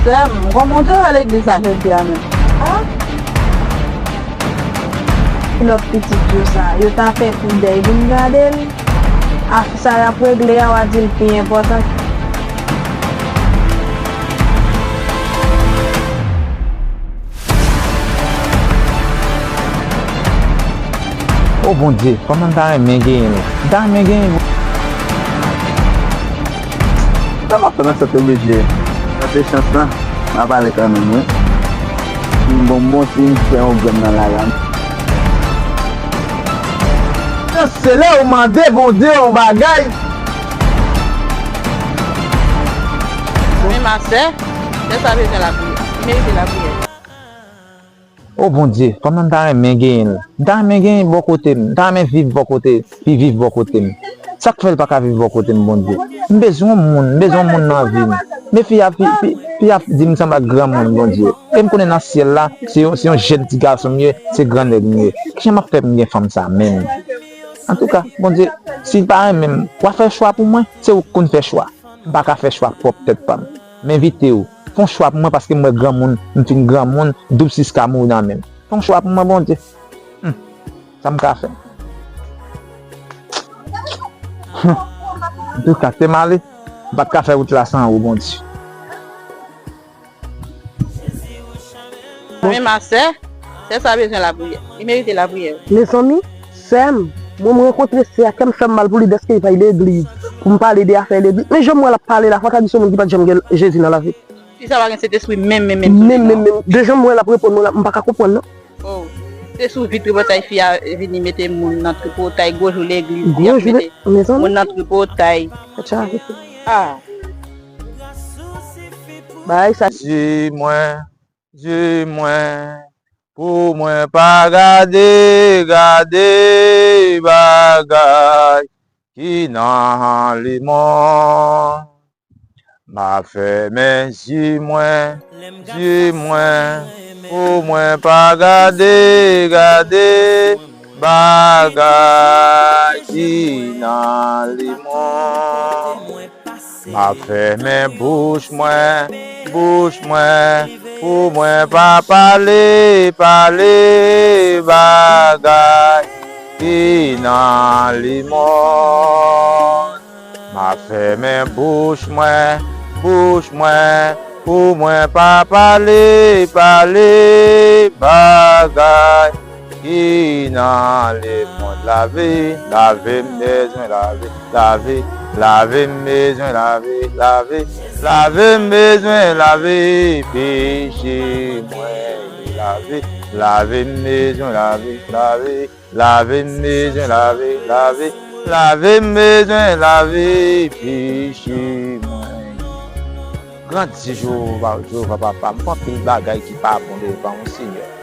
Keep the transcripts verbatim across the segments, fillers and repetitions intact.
Sè m, kòman w te wè legliz la jodi a menm? A? Kilòt pitit yo sa, yo ta fè koudèy vin gade l. Afè sa y ap regle a, w a di l pi enpòtan. O Bondye, kòman m ta renmen genyen l. M ta renmen genyen l. Sa m ap fè nan Sent Egzilye? Tante chans lan, m a pale kanmenm, wi. Si m bon, m bon, si m fè yon grenn nan lari a. Se lè ou mande Bondye yon bagay. Men ma sè, sè sa bezwen lapriyè. Li merite lapriyè. O Bondye, kòman m ta renmen genyen l. M ta renmen genyen bò kote m. M ta renmen viv bò kote, li viv bò kote m. Sa k fè l pa ka viv bò kote m, Bondye? M bezwen yon moun, m bezwen yon moun nan vi m. Men fi a, fi, fi, fi a di m sanble ak granmoun, Bondye. E m konnen nan syèl la, se yon, se yon jèn ti gason m ye, se gran nèg m ye. Kijan m ap fè pou m gen fanm sa menm? Antouka, Bondye, si l pa renmen m, w a fè chwa pou mwen, se ou k konn fè chwa. M pa ka fè chwa pwòp tèt pa m. M envite w, fè yon chwa pou mwen paske m wè granmoun, m fin granmoun, doub sis ka mouri nan men m. Fè yon chwa pou mwen, Bondye. Hmm. Sa m ka fè? Hmm. Antouka, te m ale, m pa t ka fè wout la san ou, Bondye. Men ma sè, sè sa bezwen lapriyè. Li merite lapriyè. Mezanmi, sè m, mwen m rankontre sè a, kè m fè m mal pou li dèske li pa al legliz. Pou m pale de afè legliz. Men jan m wè l ap pale la, fò ta di se yon moun ki pa t janm gen Jezi nan lavi. Fi sa pa gen Sentespri menm, menm, menm. Menm, menm, menm. De jan m wè l ap reponn mwen la, m pa ka konprann non. Oh, se sou vi tripotay fi a vini mete moun nan tripotay, gwo jou legliz, li ap mete moun nan tripotay. Gwo jou le-, mezanmi. Ah. Bagay sa. Di mwen, di mwen, pou mwen pa gade, gade bagay ki nan lemonn. M a fèmen zye mwen, zye mwen, pou mwen pa gade, gade bagay ki nan lemonn. M a fèmen bouch mwen, bouch mwen, pou mwen pa pale, pale bagay ki nan lemonn. M a fèmen bouch mwen, bouch mwen, pou mwen pa pale, pale bagay ki nan lemonn. Lave, lave m bezwen lave, lave, lave m bezwen lave, lave, lave m bezwen lave, peche mwen lave, lave m bezwen lave, lave. Lave m bezwen lave, lave, lave m bezwen lave peche mwen. Grandi Jewova, Jewova Papa, m fè anpil bagay ki pa bon devan w, Senyè.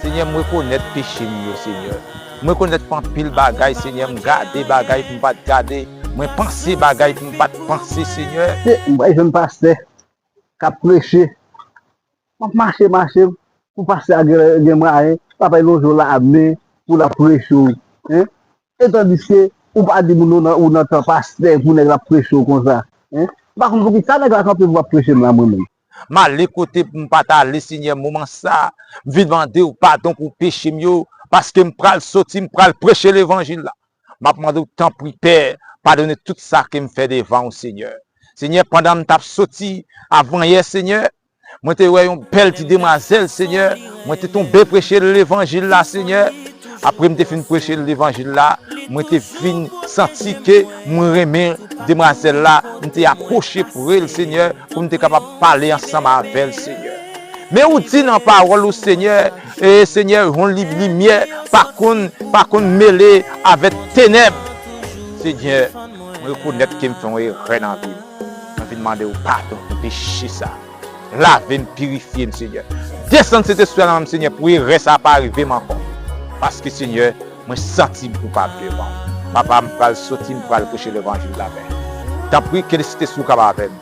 Senyè, m rekonèt peche m yo, Senyè. M rekonèt fè anpil bagay, Senyè, m gade bagay pou m pa t gade, mwen panse bagay pou m pa t panse, Senyè. Se, m pa jwenn pastè k ap preche. M ap mache, mache, pou pastè a gen, gen mwayen, l ap al lonje w lamen pou l ap preche w, en. E tandiske ou pa di moun ou nan, ou nan tan pastè pou nèg la ap preche w konsa, en. M pa konn poukisa nèg la kanpe pou ap preche m la, mwen menm. M ale kote pou m pa t ale, Senyè, moman sa, m vin mande w padon pou peche m yo, paske m pral soti, m pral preche levanjil la. M ap mande w, tanpri, Pè, padone tout sa ke m fè devan w, Senyè. Senyè, pandan m t ap soti avanyè, Senyè, mwen te wè yon bèl ti demwazèl, Senyè. Mwen te tonbe preche levanjil la, Senyè. Apre m te fin preche levanjil la, mwen te vin santi ke mwen renmen demwazèl la. M te apwoche pre l, Senyè, pou m te kapab pale ansanm avè l, Senyè. Men ou di nan pawòl ou, Senyè, e Senyè, yon li-, limyè pa konn, pa konn mele avèk tenèb. Senyè, mwen rekonèt ke m fè yon erè nan vi m. Mwen vin mande w padon pou peche sa. Lave m, pirifye m, Senyè. Desann Sentespri a nan m, Senyè, pou erè sa pa rive m ankò. Paske, Senyè, mwen santi m koupab devan w. Papa, m pral soti, m pral preche levanjil la, Pè. Tanpri, ke Sentespri w kapab avè m.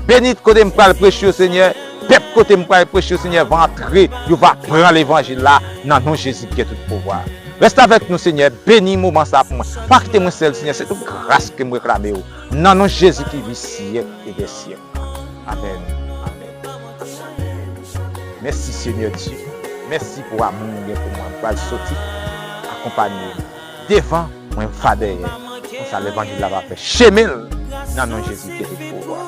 Beni kote m pral preche yo, Senyè. Pèp kote m pral preche yo, Senyè, va antre, yo va pran levanjil la, nan non Jezi ki gen tout pouvwa. Reste avèk nou, Senyè. Beni moman sa pou mwen. Pa kite mwen sèl, Senyè. Se tout gras ke m reklame w. Nan non Jezi ki viv syèk e dè syèk. Amèn. Amèn. Mèsi, Senyè Dye. Mèsi pou amou w gen pou mwen. M pral soti akonpanye w devan, mwen va dèyè. Konsa, levanjil la va fè chemen l nan non Jezi ki gen tout pouvwa.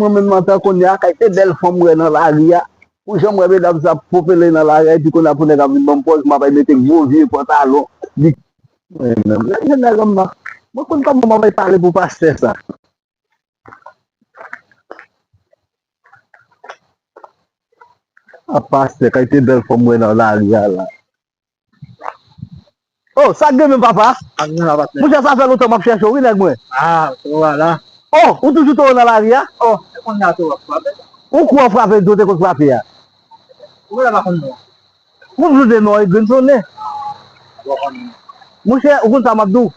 Mwen menm antan kounye a, kay te bèl fanm m wè nan lari a. Pou jan m wè medam sa ap popele nan lari a, epi kounye a pou nèg ap vin ban m pòz, m ap al mete gwo vye pantalon. Li, mwen menm, lè jèn nèg an m nan, mwen konn kòman m ap al pale pou pastè sa. A pastè, kay te bèl fanm m wè nan lari a la. Oh, sa k gen menm, papa? Ak nou la, patnè. Monchè, sa fè lontan m ap chèche w, wi, nèg mwen. Ah, ou la. Oh, ou toujou towo nan lari a? Oh, e konnya towo ap frape. Ou kou ap frape, jan w te konn frape a. Ou la pa konn non. Ou vle non, e grenn sonnen. Ou pa konn non. Monchè, ou konn sa m ap di w?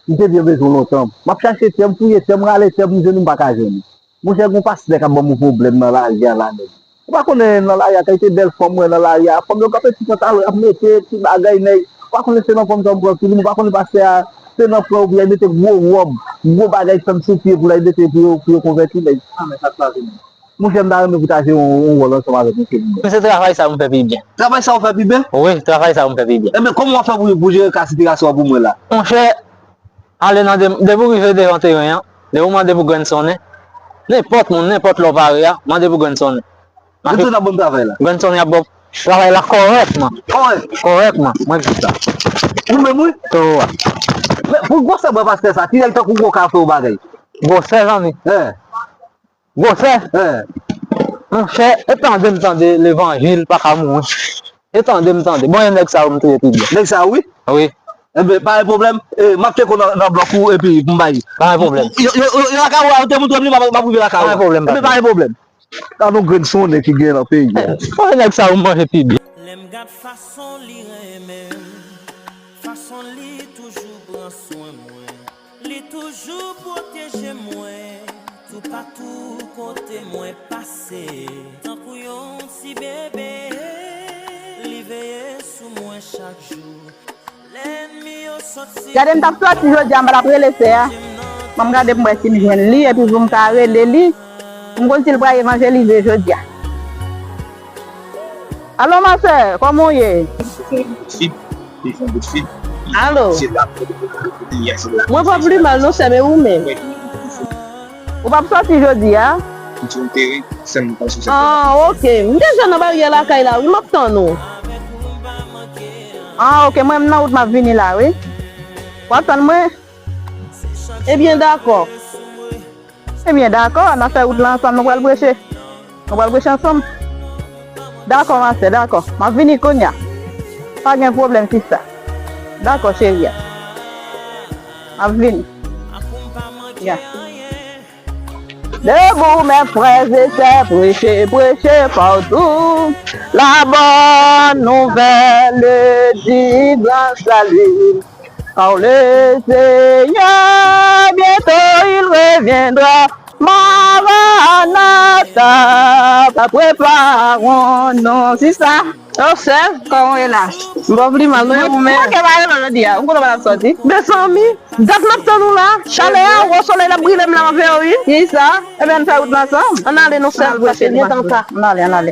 M te byen bezwen w lontan. M ap chache tè m, fouye tè m, rale tè m, m jwenn ou, m pa ka jwenn ou. Monchè, gon pastè k ap ban m yon pwoblèm nan lari a la, nèg. Ou pa konnen nan lari a, kalite bèl fanm m wè nan lari a. Fanm yo k ap met ti pantalon, y ap mete ti bagay, nèg. Ou pa konnen se nan fanm sa m pran filim, ou pa konnen pastè a, se nan pran yo pou y al mete gwo wòb, gwo bagay, fèm sou pye pou l al mete pou yo, pou yo konvèti, nèg. Ah, men sa k pase menm? Monchè, m ta renmen pou w ta jwe yon, yon wòl ansanm avèk mwen, Kevin. Men se travay sa m fè pi byen. Travay sa w fè pi byen? Wi, travay sa m fè pi byen. Enben, kòman w ap fè pou, pou jere ka sitiyasyon an pou mwen la? Monchè, ale nan de-, depi w rive devan teren an, depi w mande pou grenn sonnen, nenpòt moun, nenpòt lè w pare a, mande pou grenn sonnen. Grenn sonnen ap ban m travay la? Grenn sonnen ap ban w travay la kòrèkman. Kòrèk? Kòrèkman, mwen di sa. Ou menm, wi? Towo a. Men, pou gwosè bra pastè sa, ti nèg tankou w ka fè w bagay. Gwosè, zanmi. Gwosè. Monchè, e tande m tande levanjil pa ka mouri. E tande m tande. Bon, e nèg sa yo m touye pi byen. Nèg sa yo, wi? Wi. Enben, pa gen pwoblèm. E, m ap tcheke w nan, nan blòk ou epi pou m bay. Pa gen pwoblèm. Yo, yo, yo, yo lakay ou a, ou te montre m li, m ap, m ap rive lakay ou a. Pa gen pwoblèm, patnè. Enben, pa gen pwoblèm. Gade yon grenn sonnen ki gen nan peyi a. Bon, e nèg sa yo m manje pi byen. Lè m gad fason li renmen m, fason li toujou pran swen mwen. Li toujou pwoteje mwen toupatou kote mwen pase. Tankou yon ti bebe, li veye sou mwen chak jou. Lènmi yo sòti. Gade, m t ap sòti jodi a, m pa t ap rele sè a. Ban m gade pou m wè si m jwenn li, epi pou m ka rele li, pou m konn si l pral evanjelize jodi a. Alo, ma sè, kòman w ye? Alo. Mwen pa pli mal non, sè, men ou menm? Ou p ap sòti jodi a? Ah, ok. M deja nan baryè lakay la, wi, m ap tann ou. Ah, ok, mwen, m nan wout, m ap vini la, wi. W ap tann mwen? Ebyen, dakò. Ebyen, dakò, n a fè wout la ansanm, nou pral preche. Nou pral preche ansanm. Dakò, ma sè, dakò. M ap vini kounye a. Pa gen pwoblèm, sista. Dakò, cheri a. M ap vini. Ya. Debout, mes frères et sœurs, prêchez, prêchez partout la bonne nouvelle du grand salut. Car le Seigneur, bientôt il reviendra. Maranatha, préparons-nous. Sista, oh, sè, kòman w ye la? M pa pli mal, non, e ou menm? M manke pale non jodi a. M kontan pa t ap sòti. Mezanmi, dat m ap tann ou la. Chalè a, wo solèy la ap brile m la, m ap fè wi. Kisa? Ebyen, ann fè wout la ansanm. Ann ale non, sè, paske l byen tan sa. Ann ale, ann ale.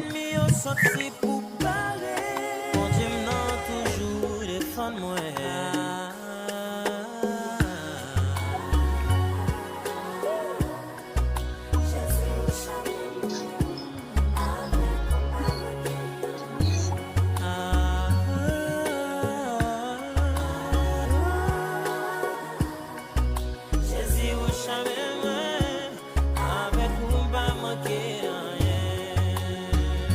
Jezi, ou chanmen mwen, avèk ou m pa manke anyen.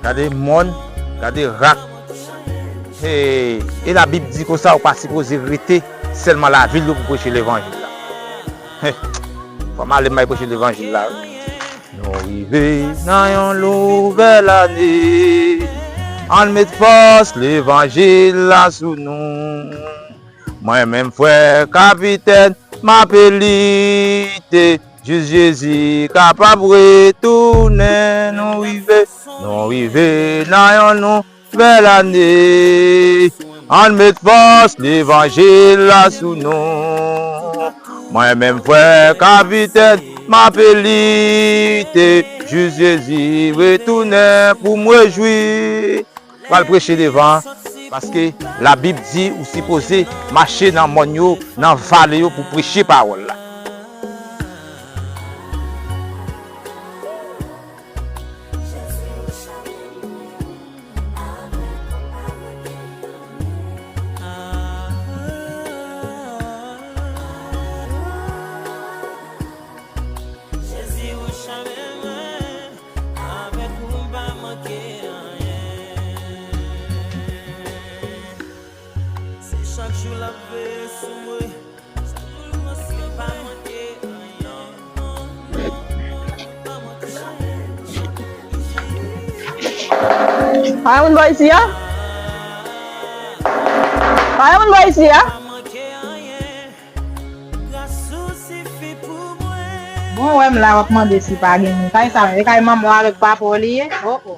Gade mòn, gade rak. Hey, e Labib di konsa ou pa sipoze rete sèlman lavil yo pou preche levanjil la. Hey, fò m ale m al preche levanjil la wi. Nou rive nan yon nouvèl ane. Ann met fòs levanjil la sou nou. Mwen menm frè kapitèn, m ape lite jis Jezi kapab retounen. Nou rive, nou rive nan yon nouvèl ane. Ann met fòs levanjil la sou nou. Mwen menm frè kapitèn, m ape lite jis Jezi retounen pou m rejwi. Pral preche devan, paske Labib di ou sipoze mache nan mòn yo, nan vale yo pou preche pawòl la. Jezi, ou chanmen mwen, avèk ou m pa manke anyen. Se chak jou l ap veye sou mwen, chak jou l pran swen pa manke anyen. Non, non, non, pa manke anyen. Pa gen moun bò isi a? Pa gen moun bò isi a? Bon, wè m la, w ap mande si pa gen moun. Kay sa menm? E kay manman w avèk papa w li ye? Oh, oh.